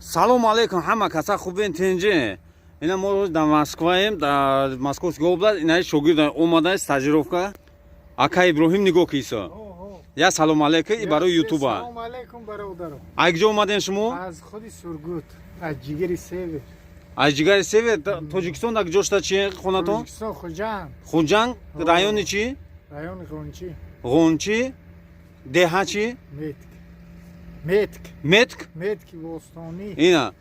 Салому алейкум, ҳама каса хубен, тинҷи? Ина мо дар Москваем, дар Московский область. Инаи шогирд омада стажировка, ака Иброҳим. Нигоҳ кисо, я салому алейкум и барои Ютуба. Салому алейкум, бародаро. Аз куҷо омадем шумо? Аз худи Сургут, аз ҷигари север. Аз ҷигари север. Тоҷикистон дар куҷо шуда, чи хонатон? Тоҷикистон, Хуҷанд. Хуҷанд, райони чӣ? Райони Ғончӣ. Ғончӣ, деҳа чӣ? Метк, Метк. Метк. Метки бостонӣ. Ина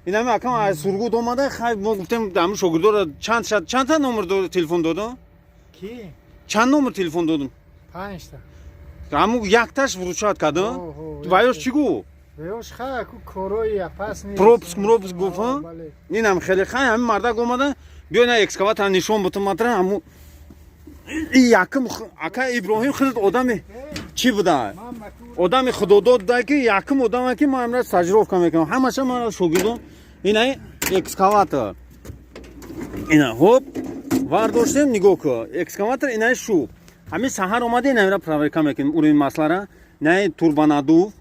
инами акам аз Сургут омада. Хай, мо гуфтем, ҳамн шогирдора чанд чандта номер телефон додам? Ки? Чанд номер телефон додум? Панҷта. Ҳаму якташ вручать карда. Ваёш чӣ гуфт? Ваёш хай, ку корои опасный. Пропуск, мропуск гуфт, а? Бале. Инам хеле хай, ҳамин мардак омада. Биё, ина экскаватор нишон бутум матра. Ҳаму и якум ака Иброҳим худат одами чӣ буда, одами худодод да, ки якум одаме, ки ман амра стажировка мекунам, ҳамаша ман шогирдон. Инаи экскаватор, ина ҳоп вардоштем, нигоҳ ку, экскаватор инаи шуб. Ҳамин саҳар омада, инамира проверка мекунем, уровень маслара, инаи турбонаддув,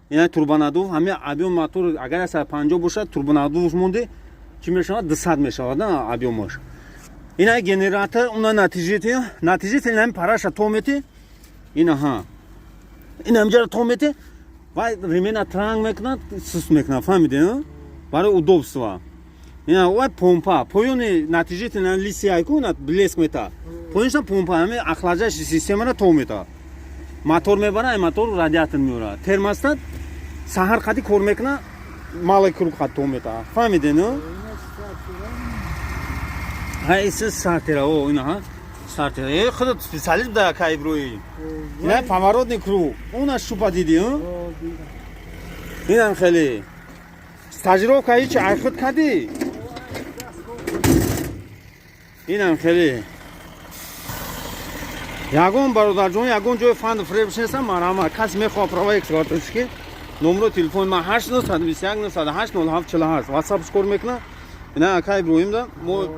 инаи турбонаддув. Ҳамин объём мотор агар 150 бошад, турбонаддувш монде, чӣ мешавад? 200 мешавад на объёмаш. Инаи генератор, уна натяжитель, натяжитель инами параша то мети, инаҳа, инамҷара то мети, вай ремена транг мекунад, сус мекунад, фаҳмиде? Барои удобства. Ина вай помпа, поёни натяжитель лиси айку, на блеск мета, поёнша помпа, ҳами охлаждающий системара то мета, мотор мебара, ай мотор радиатор меёра. Термостат саҳар қади кор мекуна, малый круг қад то мета, фаҳмиде? Ну ҳа, иси стартера, о, ина ҳа, стартера. Э, худат специалист буда, ака Иброҳим. Ина поворотный круг, уна шупа диди? Инам хеле стажировка ҳичи ай худ кардӣ. Инам хеле ягон бародарҷон, ягон ҷои фанду фиреб нестам. Марҳамат, касе мехоҳад права экскаваторчики, номро телефони ман 8 921 908 07 48, ватсапш кор мекунад. Ина ака Иброҳим да мо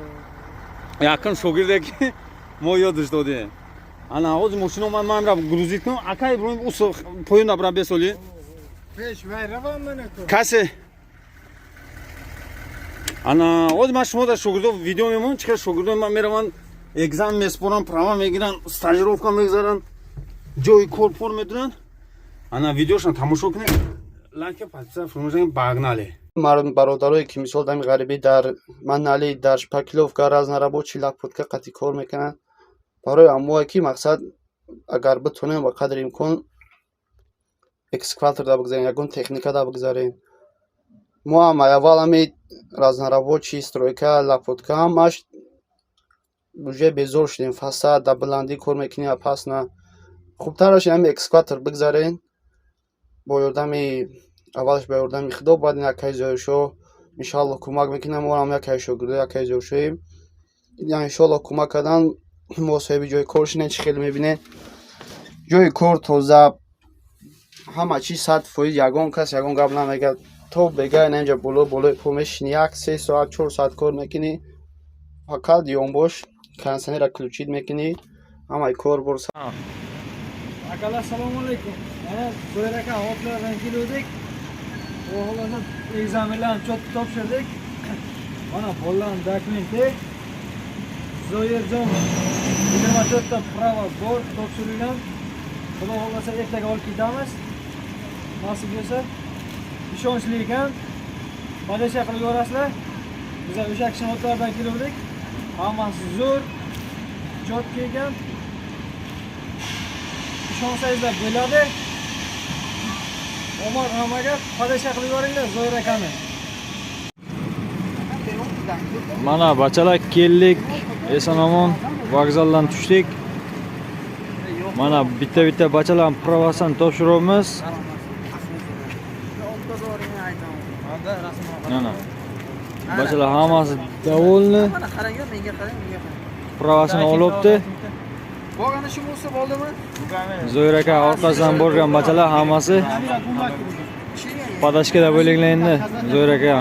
якум шогирде, ки мо ёдаш додем. Ана ҳозир мошина омад, ман ра грузить кунам. Ака Иброҳим, ус поён набра бесоли. Пеш вай равам манаку. Касе ана ҳозир ман шумо дар шогирдо видео мемонам, чӣ хел шогирдои ман мераванд, экзамен меспоранд, права мегиранд, стажировка мегзаранд, ҷои кор пор медуранд. Ана видеошон тамошо кунед, лайка, подписаться фаромӯш накунед. Погнали! Бародарое, ки мисол дами ғарибӣ дар манали, дар шпаклёвка, разнорабочий, лопатка қатӣ кор мекунанд, барои амвое, ки мақсад, агар битонем, ба қадри имкон экскаватор да бигзарем, ягон техника да бигзарем. Мо ҳам аввал ҳами разнорабочий, стройка, лопатка, ҳамаш уже безор шудем. Фасад дар баландӣ кор мекунем, опасно. Хубтараш ҳами экскаватор бигзарен бо ёрдами, аввалаш ба ёрдами Худо, баъд ин акаи Зоҳиршоҳ иншоалло кӯмак мекунад. Мо ҳам якаи шогирдо, якаи Зоҳиршоҳем, иншоалло кӯмак кардан, мо соҳиби ҷои кор шудем. Чӣ хеле мебинед, ҷои кор тоза, ҳама чиз 100%, ягон кас ягон гап намегӯяд. То бега инҷа боло болои по мешинӣ, як 3 соат, 4 соат кор мекунӣ, фақат ёнбош кондиционерро включить мекунӣ, ҳамаи кор бор. Akalar, assalomu alaykum. Mana Zoir aka otlardan keluvdik. Xudo xohlasa, экзамен larni чётко topshirdik. Mana bolalarning dokumenti. Zoirjon 24 ta права bor, topshirilgan. Xudo xohlasa, ertaga olib ketamiz. Nasib bo'lsa, ishonchli ekan. Подача qilib yuborasizlar. Biz o'sha kishini otlaridan keluvdik. Hammasi zo'r. Чётко ekan. Ishonsangizlar bo'ladi. Omad hammaga, подача qilib yuboringlar Zoir akani. Mana bachalar, keldik. Eson omon vokzaldan tushdik. Mana bitta bitta bachalar pravasini topshiryapmiz. Mana. Bachalar hammasi довольны. Mana qarang, menga qarang, menga qarang. Pravasini olibdi. Bo'lgani shu bo'lsa bo'ldimi? Zoir aka orqasidan borgan bachalar hammasi подачка da bo'linglar endi Zoir aka.